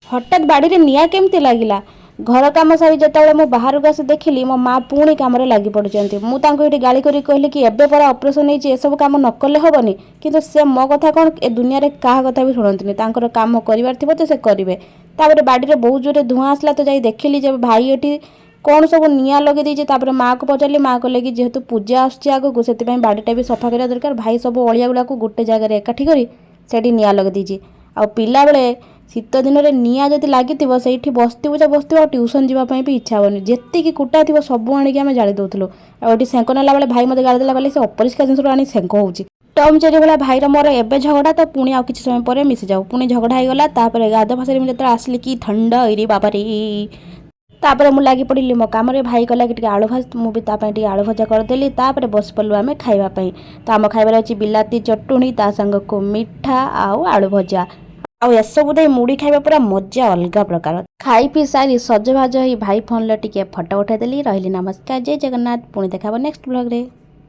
ହଠାତ୍ ବାଡ଼ିରେ ନିଆଁ କେମିତି ଲାଗିଲା? ଘର କାମ ସାରି ଯେତେବେଳେ ମୁଁ ବାହାରକୁ ଆସି ଦେଖିଲି, ମୋ ମା ପୁଣି କାମରେ ଲାଗି ପଡ଼ିଛନ୍ତି। ମୁଁ ତାଙ୍କୁ ଏଠି ଗାଳି କରି କହିଲି କି ଏବେ ପରା ଅପରେସନ୍ ହେଇଛି, ଏସବୁ କାମ ନ କଲେ ହେବନି? କିନ୍ତୁ ସେ ମୋ କଥା କ'ଣ, ଏ ଦୁନିଆରେ କାହା କଥା ବି ଶୁଣନ୍ତିନି। ତାଙ୍କର କାମ କରିବାର ଥିବ ତ ସେ କରିବେ। ତାପରେ ବାଡ଼ିରେ ବହୁତ ଜୋରେ ଧୂଆଁ ଆସିଲା ତ ଯାଇ ଦେଖିଲି ଯେ ଭାଇ ଏଠି କ'ଣ ସବୁ ନିଆଁ ଲଗେଇ ଦେଇଛି। ତାପରେ ମାଆକୁ ପଚାରିଲି। ମାଆ କହିଲେ କି ଯେହେତୁ ପୂଜା ଆସୁଛି ଆଗକୁ, ସେଥିପାଇଁ ବାଡ଼ିଟା ବି ସଫା କରିବା ଦରକାର। ଭାଇ ସବୁ ଅଳିଆ ଗୁଡ଼ାକୁ ଗୋଟେ ଜାଗାରେ ଏକାଠି କରି ସେଠି ନିଆଁ ଲଗେଇ ଦେଇଛି। ଆଉ ପିଲାବେଳେ ଶୀତ ଦିନରେ ନିଆଁ ଯଦି ଲାଗିଥିବ, ସେଇଠି ବସିଥିବୁ ଯେ ବସିଥିବୁ, ଆଉ ଟ୍ୟୁସନ୍ ଯିବା ପାଇଁ ବି ଇଚ୍ଛା ହେବନି। ଯେତିକି କୁଟା ଥିବ, ସବୁ ଆଣିକି ଆମେ ଜାଳି ଦେଉଥିଲୁ। ଆଉ ଏଠି ସେଙ୍କ ନେଲା ବେଳେ ଭାଇ ମୋତେ ଗାଳି ଦେଲା, କହିଲେ ସେ ଅପରିଷ୍କାର ଜିନିଷରୁ ଆଣି ସେଙ୍କ ହେଉଛି। ଟମ୍ ଜେରି ଭଳିଆ ଭାଇର ମୋର ଏବେ ଝଗଡ଼ା ତ ପୁଣି ଆଉ କିଛି ସମୟ ପରେ ମିଶିଯାଉ। ପୁଣି ଝଗଡ଼ା ହେଇଗଲା। ତାପରେ ଗାଧୁଆ ସାରି ମୁଁ ଯେତେବେଳେ ଆସିଲି, କି ଥଣ୍ଡା ଇରେ ବାବାରେ! ତାପରେ ମୁଁ ଲାଗି ପଡ଼ିଲି ମୋ କାମରେ। ଭାଇ କହିଲା କି ଟିକେ ଆଳୁ ଭାଜ, ମୁଁ ବି ତା ପାଇଁ ଟିକେ ଆଳୁ ଭଜା କରିଦେଲି। ତାପରେ ବସି ପଡ଼ିଲୁ ଆମେ ଖାଇବା ପାଇଁ। ତ ଆମ ଖାଇବାରେ ଅଛି ବିଲାତି ଚଟୁଣି, ତା ସାଙ୍ଗକୁ ମିଠା ଆଉ ଆଳୁ ଭଜା। ଆଉ ଏସବୁ ଦେଇ ମୁଢ଼ି ଖାଇବା ପୁରା ମଜା ଅଲଗା ପ୍ରକାର। ଖାଇ ପିଇ ସାରି ସଜବାଜ ହେଇ ଭାଇ ଫୋନ୍ରେ ଟିକେ ଫଟୋ ଉଠାଇଦେଲି। ରହିଲି, ନମସ୍କାର, ଜୟ ଜଗନ୍ନାଥ। ପୁଣି ଦେଖା ହେବ ନେକ୍ସଟ ବ୍ଲଗ୍ରେ।